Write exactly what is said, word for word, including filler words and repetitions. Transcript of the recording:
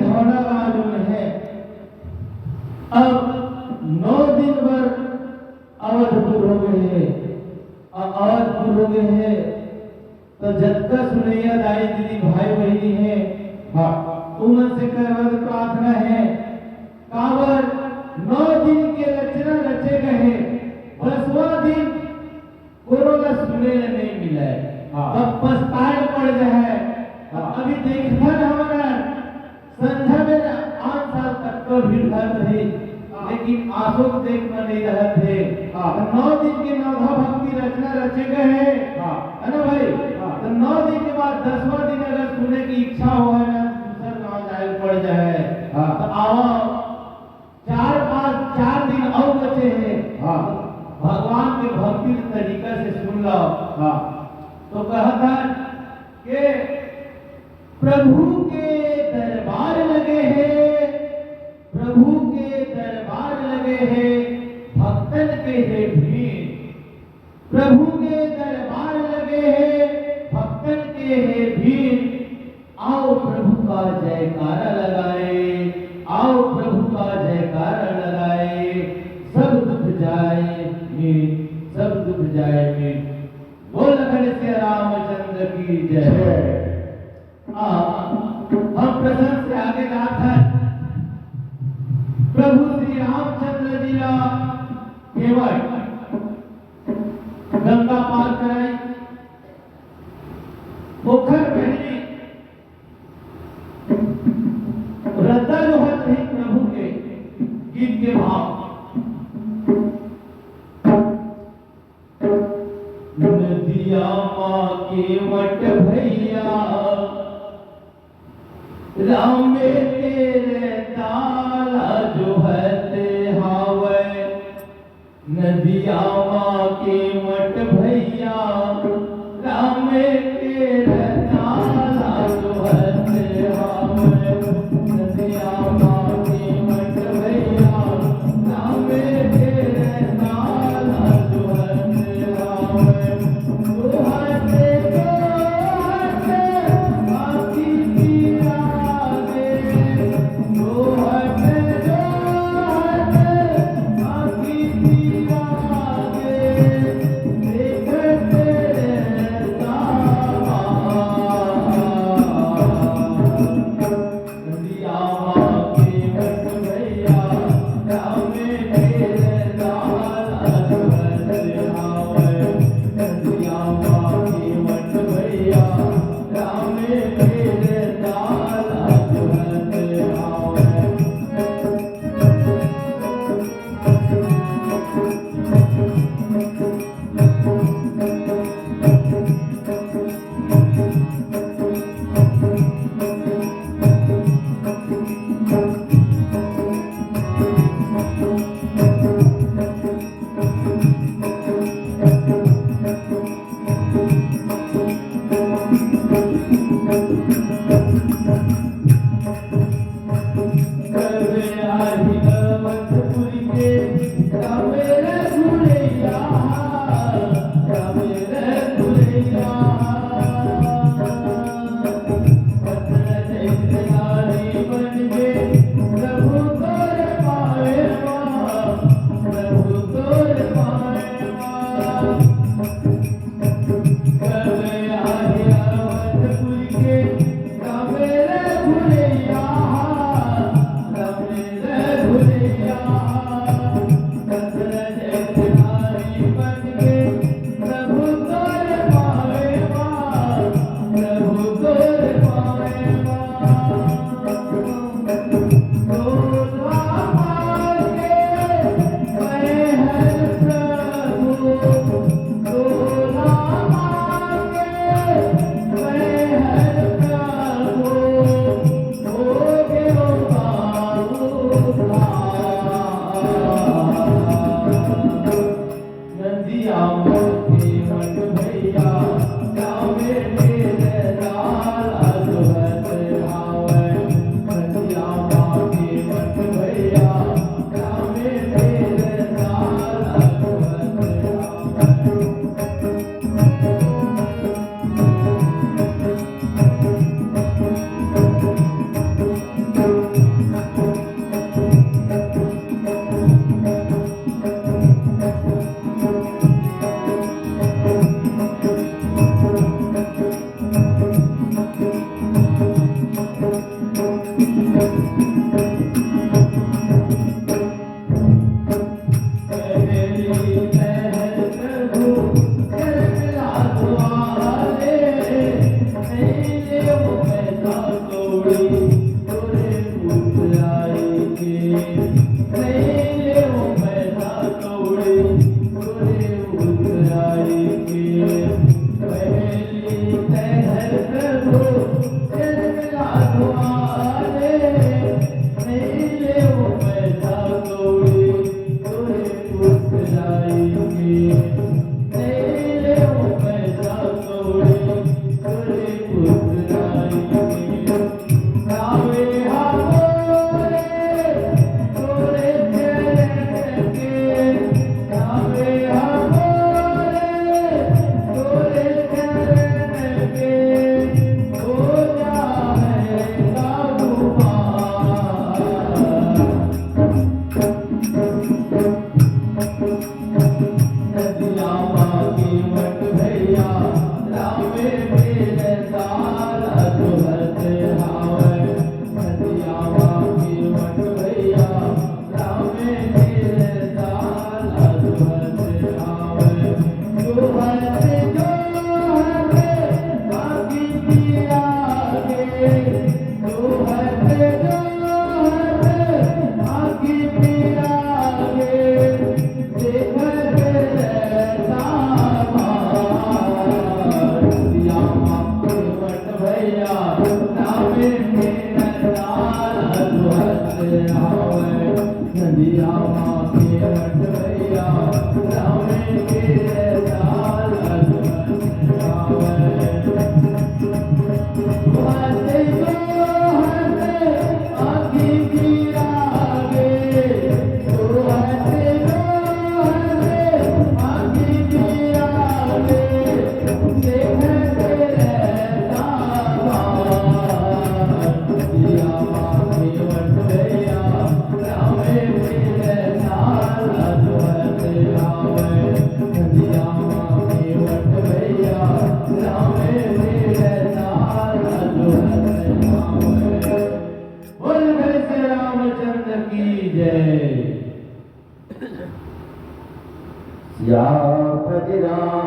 होना मालूम है। अब नौ दिन बर अवधपुर हो गए हैं, अ-, अवधपुर हो गए हैं। तो जतका सुनैया दाई दीदी भाई बहिनी है, हाँ। उमन से करवत प्रार्थना है, काबर नौ दिन के रचना रचे गए, दसवां दिन कोनो ला सुने ला नहीं मिले, हाँ। तब पछताए पड़ जाए। हाँ। अभी देखथन हमन संझा में आन साल तक तो भीड़ रहत रही, हाँ। लेकिन आसो के देख में नहीं रहत हे। हाँ। तो नौ दिन के नवधा भक्ति रचना रचे गए हे। हाँ। है ना भाई? हाँ। तो नौ दिन के बाद दसवां दिन अगर सुने की इच्छा हो है ना, तो दूसर गांव जाए पड़ जाए। हाँ। तो आवा, चार पांच, चार दिन अउ बचे हे। हाँ। भगवान के भक्ति के तरीका से सुन लो। हाँ। तो कहत हे कि प्रभु के दरबार लगे हे, प्रभु के दरबार लगे हे, भक्तन के हे भीड़। प्रभु के दरबार लगे हे, भक्तन के हे भीड़। आओ प्रभु का जयकारा लगाए, आओ प्रभु का जयकारा लगाए। सब दुख जाए मिट, सब दुख जाए मिट। बोल लखन सिया रामचंद्र की जय। जय। आ, हम प्रसंग से आगे जात हन। प्रभु श्री रामचंद्र जी ला केवट गंगा पार कराई, ओखर पहिली रद्दा जोहत रही प्रभु के गीत के भाव। नदिया माँ केवट भैया, रामे तेरे ताला जोहत हावय। नदिया माँ केवट भैया, रामे तेरे ताला जोहत हावय। नदिया माँ केवट भैया, रामे तेरे ताला जोहत हावय। राम